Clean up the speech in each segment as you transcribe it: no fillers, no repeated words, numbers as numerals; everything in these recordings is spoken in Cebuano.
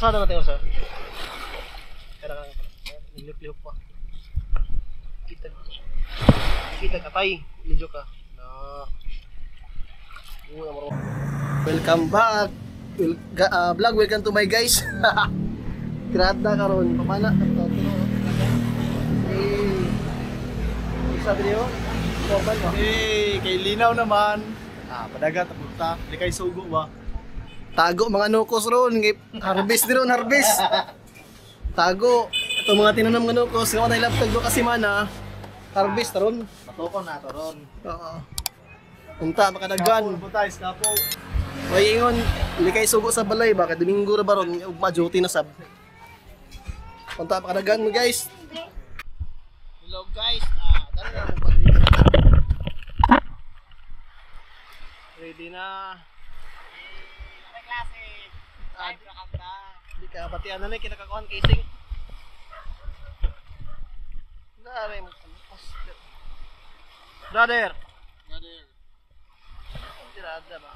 Asa na natin sa? Kaya ka nilip-lihok pa. Kita kita katay, medyo ka. Na. Welcome back. Vlog, welcome to my guys. Tirada karon, pamana to. Eh. Sabi niyo? Formal ba? Eh, kay linaw naman. Ah, padagat punta. Di kay sugo ba? Tago mga nukos ron, harvest ni ron, harvest. Tago. Ito mga tinanam nga nukos, nga na ilabtag do kasi mana. Harvest ron. Matoko na to ron. Oo. Unta makadagan. Punta iskapo. May ingon, likay sugo sa balay ba kay Domingo ra ba ron, ugma duty na sab. Unta makadagan mo guys. Hello guys, dali na mo pa. Ready na. Ay klase. Ay, di ka batian na ni kinakakuan casing. Dare mo. Brother. Brother. Tirada ba?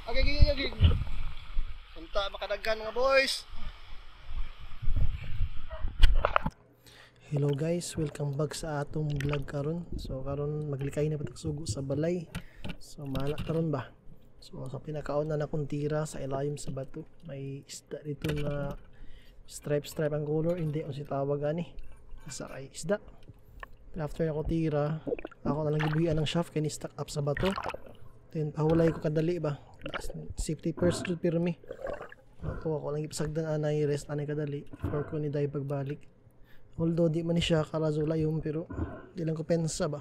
Okay, okay, okay. Punta makadaghan mga boys. Hello guys, welcome back sa atong vlog karon. So karon maglikay na patag sugo sa balay. So mahala karon ba? So sa pinakauna na kong tira sa ilayom sa bato, may isda dito na stripe stripe ang color, hindi ko si tawag ani. Sa kay isda. After ako tira, ako na lang gibuhian ng shaft kay ni stack up sa bato. Then pahulay ko kadali ba. Safety first jud pirmi. Ato ako lang ipasagdan anay rest anay kadali for ko ni dive pagbalik. Although di man ni siya karazo layom pero di lang ko pensa ba.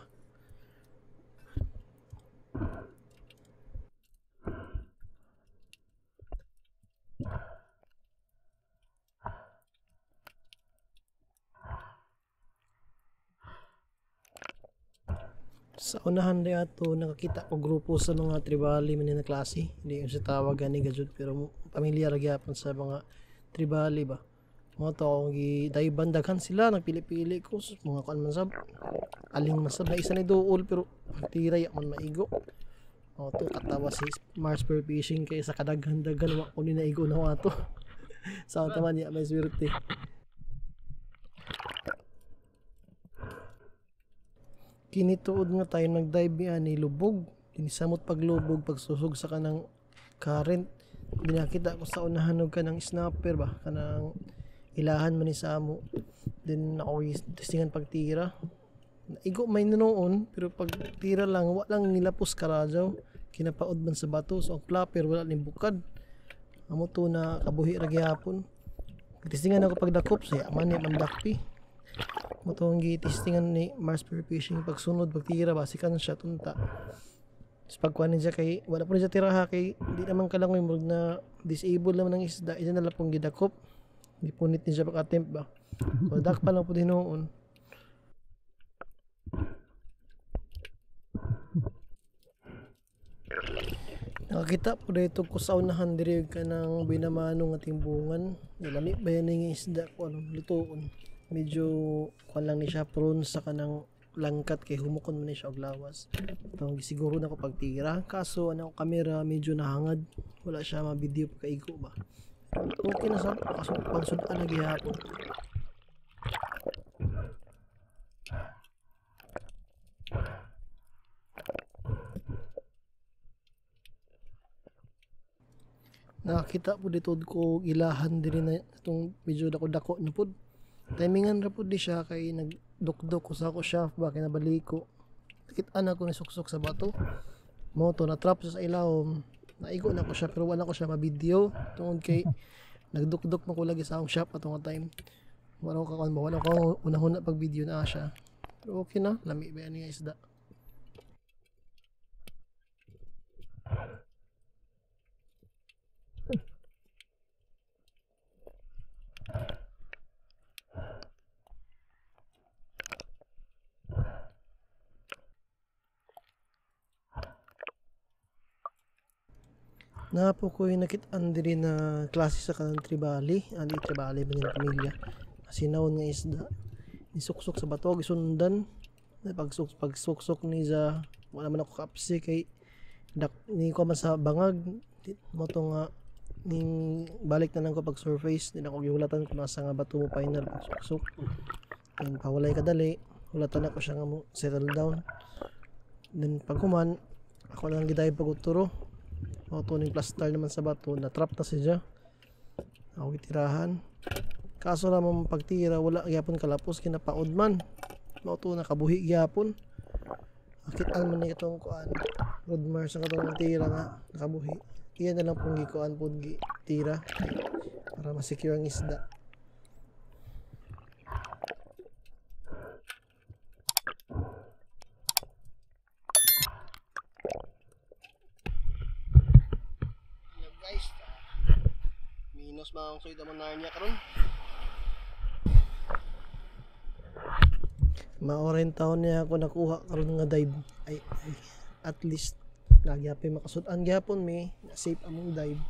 Sa unahan di ato nakakita ko grupo sa mga tribali man na klase. Hindi yung sa tawag gani gajud pero pamilyar gyapon sa mga tribali ba. Mga to akong gi-dive daghan sila nagpili-pili ko sus, mga kuan man sab. Aling man sab na isa ni duol pero pagtira ya man maigo. Mga to katawa si Mars per Fishing kay sa kadaghan-daghan wa ko ni naigo na ato. Sa taman niya may swerte. Kini tuod nga tayo nag-dive ani lubog, dinisamot paglubog pagsusog sa kanang current. Dinakita ko sa unahan og kanang snapper ba, kanang ilahan man ni sa amo. Then ako testingan pagtira. Naigo may noon pero pagtira lang wa lang nilapos karajaw. Kinapaod man sa bato so ang flapper wala ni bukad. Amo to na kabuhi ra gihapon. Testingan ako pagdakop siya man ni mandakpi. Mo to ang gitistingan ni Mars Per Fishing pagsunod pagtira ba sikan siya tunta. Tapos pagkuha niya kay wala po niya tiraha kay di naman kalangoy murag na disable naman ang isda isa na lang pong gidakop. Di punit niya siya pag-attempt ba. So dakpa lang po din noon. Nakakita po dito ko sa unahan diri ka ng binamano nga timbungan. Nilami ba yan yung isda ko anong lutoon. Medyo kuan lang ni siya prone sa kanang langkat kay humukon man ni siya og lawas. Ito siguro na ko pagtira kaso ano kamera medyo nahangad. Wala siya ma-video pagkaigo ba. Okay na sa kaso pansud-an na gihapon. Nakakita po dito ko ilahan diri na itong medyo dako-dako na pod. Timingan ra pod di siya kay nagdukdok ko sa ako shaft ba kay nabaliko. Nakita na ko ni suksok sa bato. Mo to na trap sa ilawom. Naigo na ko siya pero wala ko siya ma-video tungod kay nagdukdok man ko lagi sa akong shop atong time. Wala ko kaon ba, wala ko unahuna pag video na siya. Pero okay na, lami ba ani nga isda. Napo ko yung nakit-an diri na klase sa kanang tribali. Andi tribali ba nila pamilya? Sinawon nga isda. Nisuksok sa bato, gisundan. Pagsuksok ni sa wala man ako kapsi kay dak, ni ko man sa bangag. Mo to nga ning balik na lang ko pag surface, din ako gihulatan kung nasa nga bato mo final pagsuksok. Then pawalay kadali, hulatan ako siya nga mo settle down. Then pag human, ako lang gidive pag uturo. Mao to ning plaster naman sa bato, na trap na siya. Ako gitirahan. Kaso lamang pagtira, wala gyapon kalapos, kinapaod man. Mao to nakabuhi gyapon. Akitaan man ni itong kuan. Rodmar sa katong tira nga nakabuhi. Iyan na lang pong gikuan po tira para ma-secure ang isda. Hello guys, minus mga soy damon na niya karon. Maoren taon niya ako nakuha karon nga dive. Ay, ay, at least nagyapin makasud-an gyapon mi, safe among dive.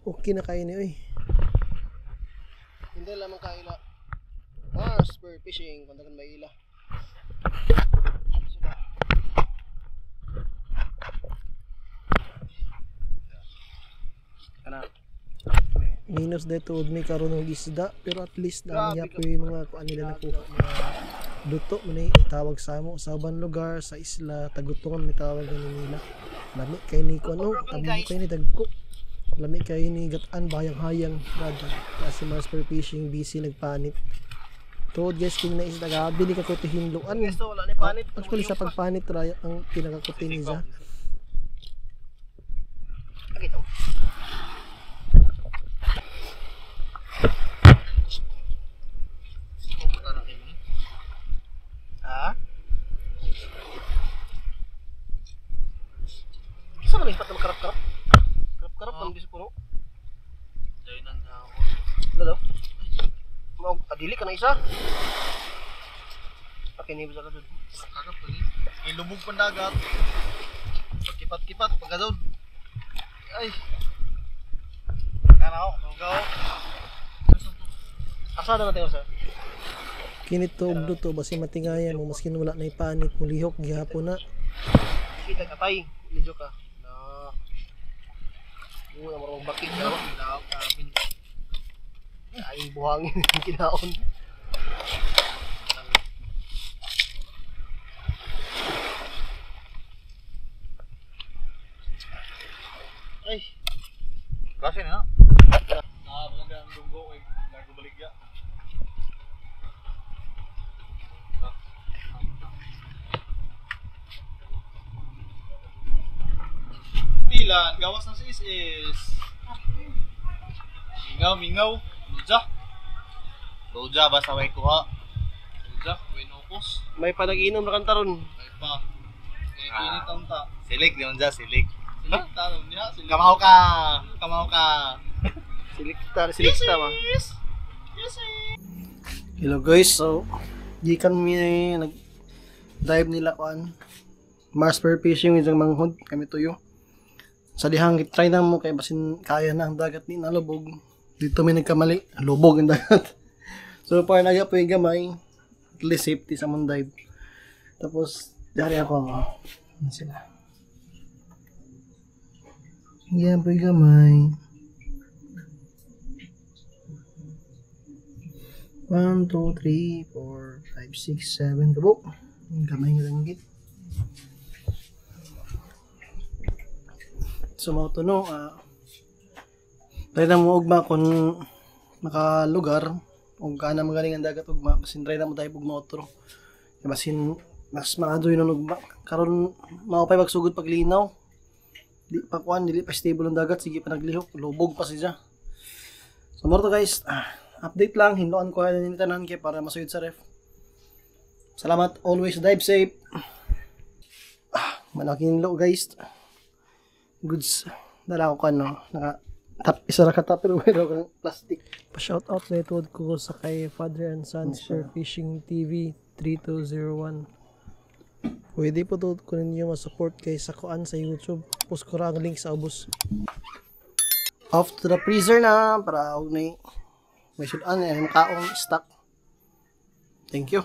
Okay na kayo ni oy. Hindi lamang kaila. Mars per fishing kung dagan may ila. Kana. Minus dito mi karon og isda, pero at least na gyapon yung mga kuan nila nakuha mga luto man ni tawag sa amo sa uban lugar sa isla tagutungan mi tawag gani nila. Lami kay ni kuno, tabo kay ni dagko. Lami kay ni gatan bayang-hayang brother. Kasi Mars per fishing busy nagpanit. Tuod guys king na isda gabi ni kakuti hinluan. Wala ni panit. Actually sa pagpanit ra ang pinakakuti niya. Ha? Sa man ispat na makarap-karap? Karap-karap man bisig puno. Wala daw. Mao adili ka na isa. Okay, ni bisa ka dun. Ilubog pang dagat. Pagkipat-kipat, pagkadon. Ay. Kanaw, lugaw. Asa na natin sa? Kini to og luto basi matingayan mo maskin wala na ipanit mo lihok gihapon na. Kita ka tay, lidyo ka. Na. Una mo bakit ka. Ay buhangin kinaon. Ay, Klase na. Ah, maganda ang dunggo kay lago baligya. Pilan, gawas na si is. Mingaw, mingaw. Luja. Luja, basta way kuha. Luja, way nukos. May panag-inom na kantaron. May pa. Eh, init ang ta. Silik, di unja, silik. Silik taron niya, silik. Kamaw ka! Kamaw ka! Silikta, silikta ba? Yes. Hello guys, so gikan mi nag dive nila kuan. Mars per fishing with ang manghod kami tuyo. Sa dihang try na mo kay basin kaya na ang dagat ni nalubog. Dito may nagkamali, lubog ang dagat. So far nagya po yung gamay, at least safety sa mong dive. Tapos dari ako, ano sila. Yan po yung gamay. 1, 2, 3, 4, 5, 6, 7. Kabuk. Ang gamay nga langgit. So, mga tuno, try na mo ugma kung makalugar o kana magaling ang dagat ugma, basin try na mo tayo ugma otro. Basin mas maadoy nun ugma. Karon mao pa'y magsugod paglinaw. Di pa kuan, dili pa stable ang dagat, sige pa naglihok, lubog pa siya. So, more to guys, update lang, hinloan ko na tanan kay para masuyod sa ref. Salamat, always dive safe. Malaking hinlo guys. Goods. Dala ko kano, naka tap isa ra ka tupperware o kang plastic. Pa-shout out na ituod ko sa kay Father and Sons for Fishing TV 3201. Pwede po tuod ko ninyo ma-support kay sa kuan sa YouTube. Post ko ra ang link sa ubos. Off to the freezer na para og may sudan ay makaon stock. Thank you.